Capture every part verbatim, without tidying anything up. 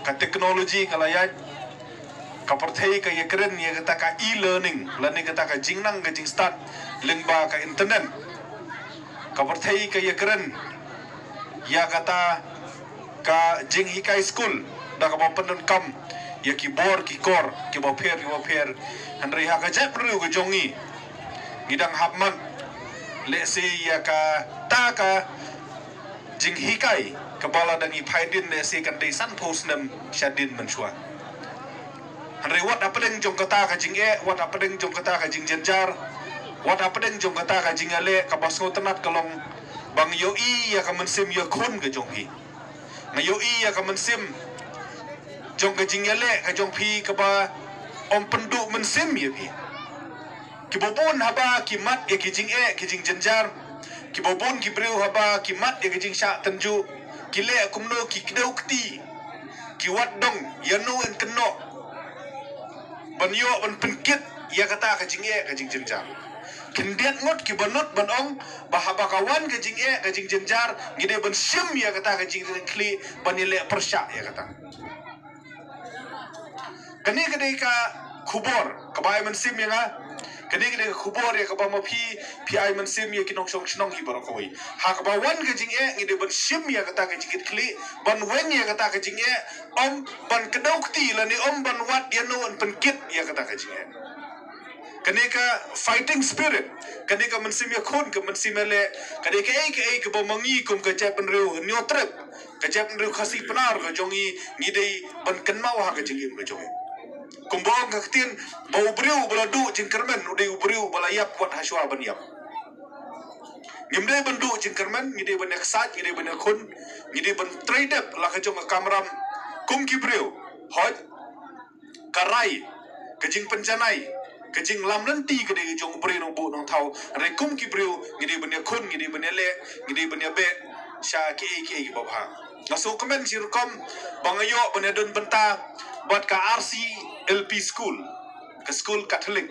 Ka technology ka la ïaid, ka pyrthei ka ïakren ïa kata ka e-learning lane kata ka jingnang ka jingstad lyngba ka internet. Ka pyrthei ka ïakren ïa kata ka jinghikai skul da kaba pyndonkam ïa ki bor ki kor kiba pher kiba pher. Hynrei ha ka jaitbynriew ka jong ngi, ngi dang hap mat lehse ïa kata ka jinghikai kaba la dang ïa phai dien lehse kan dei sanphew snem sha dien mynshuwa. Hynrei wat hapdeng jong kata ka jingeh, wat hapdeng jong kata ka jingjynjar, wat hapdeng jong kata ka jingïaleh, kaba sngewtynnat ka long ba nga ïohi ïa ka mynsiem ïakhun ka jong phi. Nga ïohi ïa ka mynsiem jong ka jingïaleh ka jong phi kaba ym pynduh mynsiem ïa phi. Kiba bun haba ki mad ïa ki jingeh ki jingjynjar, kiba bun ki briew haba ki mad ïa ki jingshah tynjuh, ki leh kumno, ki kdew kti, ki wad dong ïano yn kynnoh ban ïoh ban pynkit ïa kata ka jingeh ka jingjynjar. Khyndiat ngut kiba nud ban ong ba haba ka wan ka jingeh ka jingjynjar, ngi dei ban shim ïa kata ka jingkitkhlieh ban ïaleh pyrshah ïa kata. Kane ka dei ka khubor kaba ai mynsiem ïa nga. Kane ka dei ka khubor ïa kaba ma phi, phi ai mynsiem ïa ki nongshong shnong hi baroh kawei. Ha kaba wan ka jingeh, ngi dei ban shim ïa kata ka jingkitkhlieh, ban weng ïa kata ka jingeh, ym ban kdew kti lane ym ban wad ïano yn pynkit ïa kata ka jingeh. Kane ka fighting spirit, kane ka mynsiem ïakhun, ka mynsiem ïaleh, ka dei kaei kaei kaba ma ngi kum ka jaitbynriew Hynñiewtrep, ka jaitbynriew Khasi Pnar ka jong ngi, ngi dei ban kynmaw ha ka jingim ka jong ngi. Kumba ong ka ktien, ba u briew uba la duh jingkyrmen u dei u briew uba la ïap wat hashwa ban ïap. Ngim dei ban duh jingkyrmen, ngi dei ban ïaksaid, ngi dei ban ïakhun, ngi dei ban trei dep la ka jong ka kamram kum ki briew. Hooid, ka rai, ka jingpynjanai, ka jinglamlynti ka dei ka jong u briew nongbuh nongthaw. Hynrei kum ki briew ngi dei ban ïakhun, ngi dei ban ïaleh, ngi dei ban ïabeh sha kiei kiei kiba bha. Nga sngewkmen shi rukom ba nga ïoh ban ïadon bynta bad ka R C L P School, ka skul Katholik.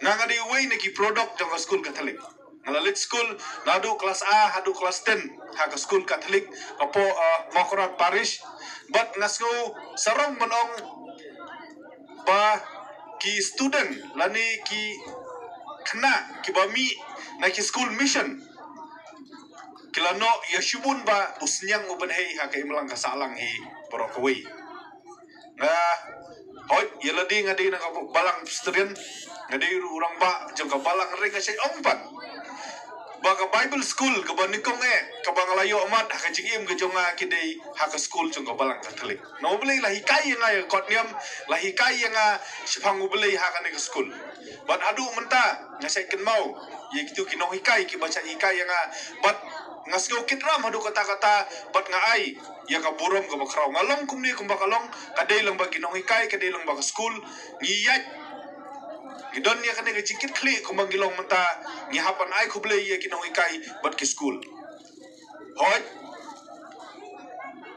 Nga, nga dei uwei na ki product jong ka skul Katholik. Nga la leit skul naduh klas A haduh klas ten ha ka skul Katholik hapoh, uh, Mawkyrwat Parish. Bad nga sngew sarong ban ong ba ki student lane ki khynnah kiba mih na ki skul mission ki la noh ïa shibun ba u synñiang u bynhei ha ka imlang ka sahlang hi baroh kawei. Nga, hooid, ïa lade nga dei na ka balang Presbyterian, nga dei ruh u rangbah jong ka balang, hynrei nga shait ong pat ba ka Bible school kaba nyngkong eh kaba nga la ïoh mad ha ka jingim ka jong nga ki dei ha ka skul jong ka balang Katholik. Namar U Blei la hikai ïa nga ïa ka kot niam, la hikai ïa nga shaphang U Blei ha kane ka skul. Bad haduh mynta nga shait kynmaw ïa kitu ki nonghikai kiba shait hikai ïa nga. Bad nga sngew kit ram haduh katta katta, bad nga ai ïa ka burom kaba khraw. Nga long kumne kumba ka long, ka dei lyngba ki nonghikai, ka dei lyngba ka skul. Ngi ïaid, ngi don ïa kane ka jingkitkhlieh kumba ngi long mynta. Ngi hap ban ai khublei ïa ki nonghikai bad ki skul. Hooid,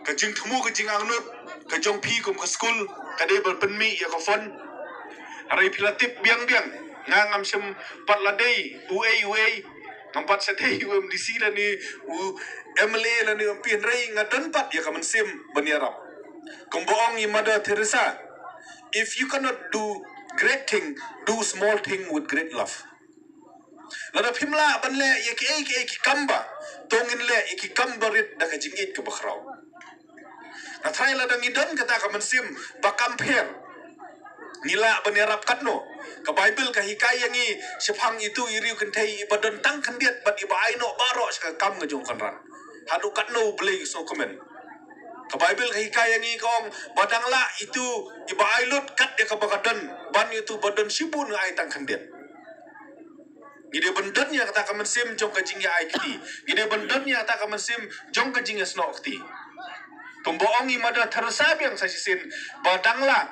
ka jingthmu ka jingangnud ka jong phi kum ka skul ka dei ban pynmih ïa ka fund. Hynrei phi la tip biang biang, nga ngam shym pat la dei uei uei, ngam pat sa dei u M D C lane u M L A lane u M P, hynrei nga don pat ïa ka mynsiem ban ïarap. Kumba ong i Mother Teresa, if you cannot do great thing, do small thing with great love. Lada phim lah ban leh ïa kiei kiei ki kam bha, to ngin leh ïa ki kam barit da ka jingïeit kaba khraw. Nga tharai lada ngi don kata ka mynsiem ba kam pher, ngi lah ban ïarap katno. Ka Baibl ka hikai ïa ngi shaphang itu i riewkynthei iba don tang khyndiat bad iba ai noh baroh sha ka kam ka jong u Kynrad. Haduh katno U Blei u sngewkmen. Ka Baibl ka hikai ïa ngi ka ong ba dang lah itu iba ai lut kat ïa kaba ka don, ban ïa utu ba don shibun nga ai tang khyndiat. Ngi dei ban don ïa kata ka mynsiem jong ka jingïa ai kti. Ngi dei ban don ïa kata ka mynsiem jong ka jingïasnoh kti. Kumba ong i Mother Teresa biang sa shisien ba dang lah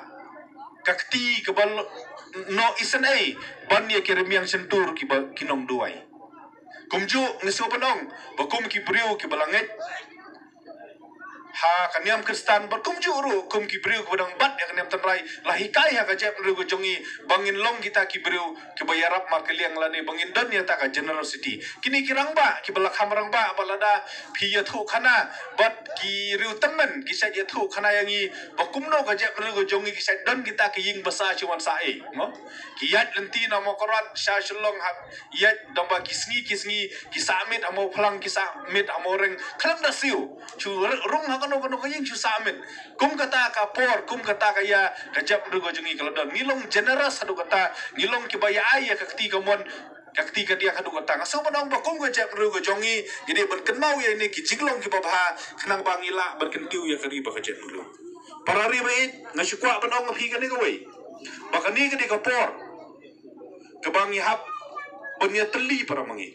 ka kti kaba lo-, noh isynei ban ïa ki rmiang shyntur kiba ki nongduwai. Kumjuh ngi sngewbha ban ong ba kum ki briew kiba la ngeit ha ka niam Khristan bad kumjuh ruh kum ki briew kiba dang bat ïa ka niam tynrai, la hikai ha ka jaitbynriew ka jong ngi ba ngin long kita ki briew kiba ïarap markylliang lane ba ngin don ïa kata ka generosity. Kine ki rangbah kiba la kham rangbah, ba lada phi ïathuh khana bad ki riew tymmen ki shait ïathuh khana ïa ngi ba kumno ka jaitbynriew ka jong ngi ki shait don kita ki ïing basa shu wan sah ei, mo? Ki ïaid lynti na Mawkyrwat sha Shillong, ha ïaid dang ba ki sngi ki sngi, ki sah miet ha Mawphlang, ki sah miet ha Mawreng, khlem da siew. Shu r- rung ha kano kano ka ïing shu sah miet. Kum kata ka por, kum kata ka ïa, ka jaitbynriew ka jong ngi ka la don. Ngi long generous haduh kata, ngi long kiba ïa ai ïa ka kti kamon, ka kti kadiang haduh kata. Nga sngew ban ong ba kum ka jaitbynriew ka jong ngi, ngi dei ban kynmaw ïa kine ki jinglong kiba bha, khnang ba ngi lah ban kyntiew ïa ka ri bad ka jaitbynriew. Para ri baieit, nga shu kwah ban ong ïa phi kane kawei, ba kane ka dei ka por kaba ngi hap ban ïatylli para ma ngi.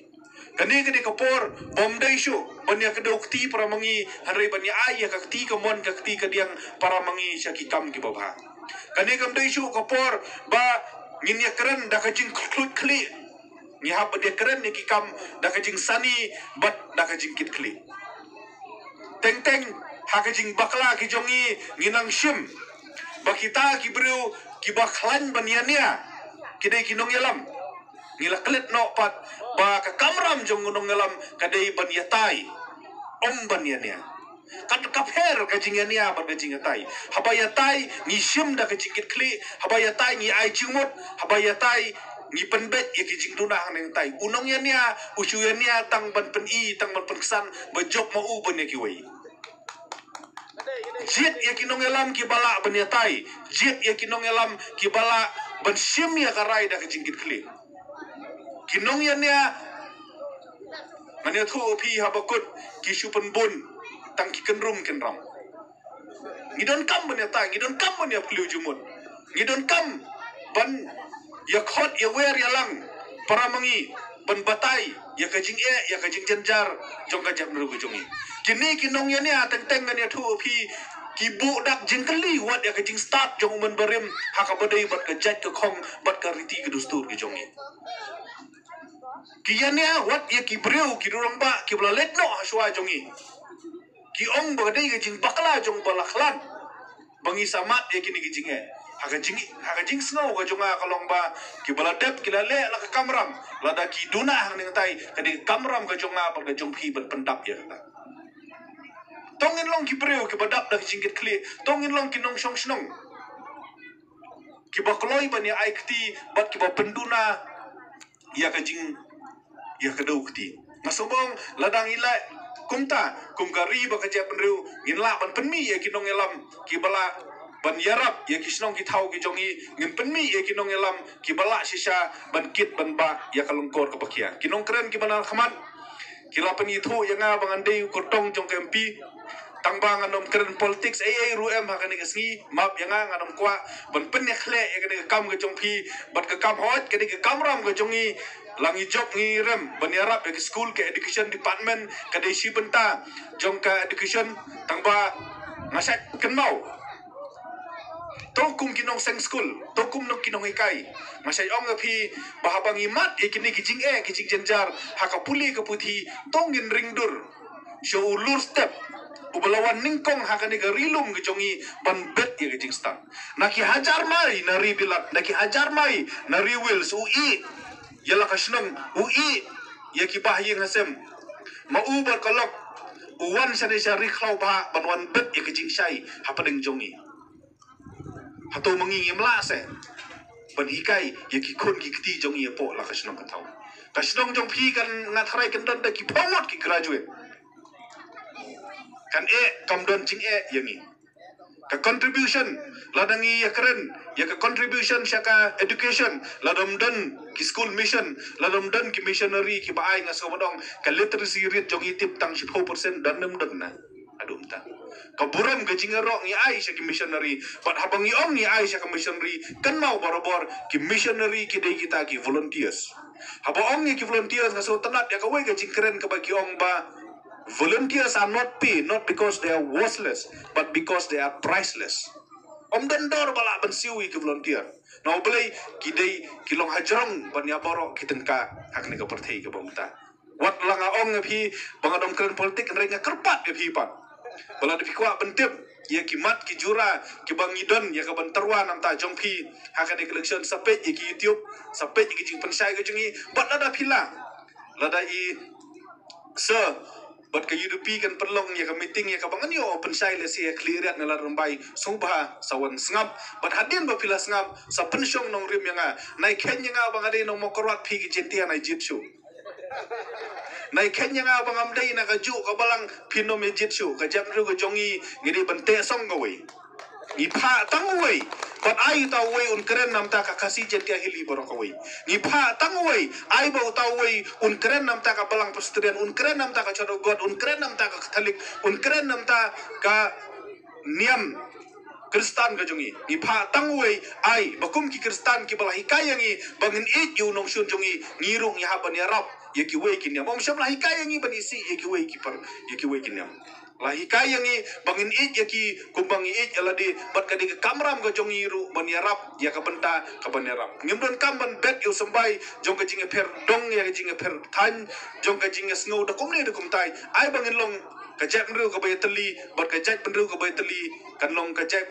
Kane ka dei ka por ba ym dei shuh ban ïa kdew kti para ma ngi, hynrei ban ïa ai ïa ka kti kamon, ka kti kadiang para ma ngi sha ki kam kiba bha. Kane kam dei shuh ka por ba ngin ïa kren da ka jingkhluit khlieh. Ngi hap ban ïa kren ïa ki kam da ka jingsani bad da ka jingkitkhlieh. Teng teng ha ka jingbakla ki jong ngi, ngi nang shim ba kita ki briew kiba khlaiñ ban ïania ki dei ki nongïalam. Ngi la klet noh pat ba ka kamram jong u nongïalam ka dei ban ïatai, ym ban ïania. Kat ka pher ka jingïania bad ka jingïatai. Haba ïatai ngi shim da ka jingkitkhlieh, haba ïatai ngi ai jingmut, haba ïatai ngi pynbeit ïa ki jingduna hangne hangtai. U nongïania u shu ïania tang ban pyni, tang ban pynksan ba jop ma u ban ïa kiwei. Jied ïa ki nongïalam kiba lah ban ïatai, jied ïa ki nongïalam kiba lah ban shim ïa ka rai da ka jingkitkhlieh. Ki nongïania, ngan ïathuh ïa phi, haba kut ki shu pynbun tang ki kynrum kynram. Ngi donkam ban ïatai, ngi donkam ban ïa phylliew jingmut. Ngi donkam ban ïa khot ïa wer ïa lang para ma ngi ban batai ïa ka jingeh, ïa ka jingjynjar jong ka jaitbynriew ka jong ngi. Kine ki nongïania teng teng, ngan ïathuh ïa phi, ki buh dak jingkylli wat ïa ka jingstad jong u mynbarim ha kaba dei bad ka jait ka khong bad ka riti ka dustur ka jong ngi. Ki ïania wat ïa ki briew, ki rangbah kiba la leit noh ha shuwa jong ngi. Ki ong ba ka dei ka jingbakla jong ba la khlad ba ngi sa mad ïa kine ki jingeh. Ha ka jing, ha ka jingsngew ka jong nga ka long ba kiba la dep ki la leh la ka kamram, lada ki duna hangne hangtai, ka dei ka kamram ka jong nga bad ka jong phi ban pyndap ïa kata. To ngin long ki briew kiba dap da ka jingkitkhlieh, to ngin long ki nongshong shnong kiba kloi ban ïa ai kti bad kiba pynduna ïa ka jing, ïa ka dewkti. Nga sngewbha lada ngi lah kumta, kum ka ri bad ka jaitbynriew, ngin lah ban pynmih ïa ki nongïalam kiba lah ban ïarap ïa ki shnong ki thaw ki jong ngi, ngin pynmih ïa ki nongïalam kiba lah shisha ban kit ban bah ïa ka lyngkor kaba khia. Ki nongkren kiba na khmat ki la pynithuh ïa nga ba ngan dei u kyrtong jong ka M P. Tang ba ngan ym kren politics ei ei ruh em ha kane ka sngi, map ïa nga, ngan ym kwah ban pynïakhleh ïa kane ka kam ka jong phi bad ka kam hoi, kane ka kamram ka jong ngi. La ngi jop ngi rem ban ïarap ïa ka skul, ka education department, ka dei shi bynta jong ka education, tang ba nga shait kynmaw. To kum ki nongseng skul, to kum ki nonghikai, nga shait ong ïa phi ba haba ngi mad ïa kine ki jingeh ki jingjynjar ha ka pule ka puthi, to ngin ring dur sha u lur step uba la wan nyngkong ha kane ka ri lum ka jong ngi ban bet ïa ka jingstad. Na ki hajar mai na ri Bilat, na ki hajar mai na ri Wales, u ïeh ïa la ka shnong, u ïeh ïa ki bahaïing hasem. Ma u bad ka lok u wan shane sha ri khlaw bah ban wan bet ïa ka jingshai hapdeng jong ngi. Hato ma ngi ngim lah seh ban hikai ïa ki khun ki kti jong ngi hapoh la ka shnong ka thaw? Ka shnong jong phi kan, nga tharai kan don da ki phew ngut ki graduate. Kan eh, kam don jingeh ïa ngi. Ka contribution, lada ngi ïa kren ïa ka contribution sha ka education, lada ym don ki school mission, lada ym don ki missionary kiba ai, nga sngewbha ban ong ka literacy rate jong ngi tip tang shiphew percent, don ne ym don na. Haduh mynta ka burom ka jingïaroh ngi ai sha ki missionary. Bad haba ngi ong ngi ai sha ka missionary, kynmaw barabor ki missionary ki dei kita ki volunteers. Haba ong ïa ki volunteers, nga sngewtynnat ïa kawei ka jingkren kaba ki ong ba volunteers are not paid not because they are worthless, but because they are priceless. Ym don dor ba lah ban siew ïa ki volunteer. Na U Blei ki dei, ki long hajrong ban ïa baroh ki tyngka ha kane ka pyrthei kaba mynta. Wat la nga ong ïa phi ba nga dang kren politik, hynrei nga kyrpad ïa phi pat. Ba lada phi kwah ban tip ïa ki mat ki jura kiba ngi don ïa ka ban tyrwa namta jong phi ha kane ka election, sa peit ïa ki YouTube, sa peit ïa ki jingpynshai ka jong ngi. Bad lada phi lah, lada i Sir bad ka U D P kan pynlong ïa ka meeting ïa kaba ngan ïoh pynshai lehse ïa Khliehriat ne Lad Rymbai, sngewbha sa wan sngap. Bad hadien ba phi la sngap, sa pynshong nongrim ïa nga. Nai kheiñ ïa nga ba nga dei nong Mawkyrwat, phi ki Jaintia nai jied shuh. Nai kheiñ ïa nga ba ngam dei na kajuh ka balang, phin ym ïa jied shuh. Ka jaitbynriew ka jong ngi, ngi dei ban teh song kawei. Ngi phah tang uwei, bad ai uta uwei un kren namta ka Khasi Jaintia Hills baroh kawei. Ngi phah tang uwei, ai ba uta uwei un kren namta ka balang Presbyterian, un kren namta ka Church of God, un kren namta ka Catholic, un kren namta ka niam Khristan ka jong ngi. Ngi phah tang uwei, ai ba kum ki Khristan kiba la hikai ïa ngi ba ngin ïeit ïa u nongshun jong ngi, ngi ruh ngi hap ban ïarap ïa kiwei ki niam. Ym shym la hikai ïa ngi ban isih ïa kiwei ki par, ïa kiwei ki niam. La hikai ïa ngi ba ngin ïeit ïa ki kumba ngi ïeit ïa lade, bad ka dei ka kamram ka jong ngi ruh ban ïarap ïa ka bynta kaban ïarap. Ngim donkam ban bet ïa u symbai jong ka jingïapher dong ïa ka jingïapher thaiñ, jong ka jingïasngew da kumne da kumtai. Ai ba ngin long ka jaitbynriew kaba ïatylli, bad ka jaitbynriew kaba ïatylli kan long ka jaitbynriew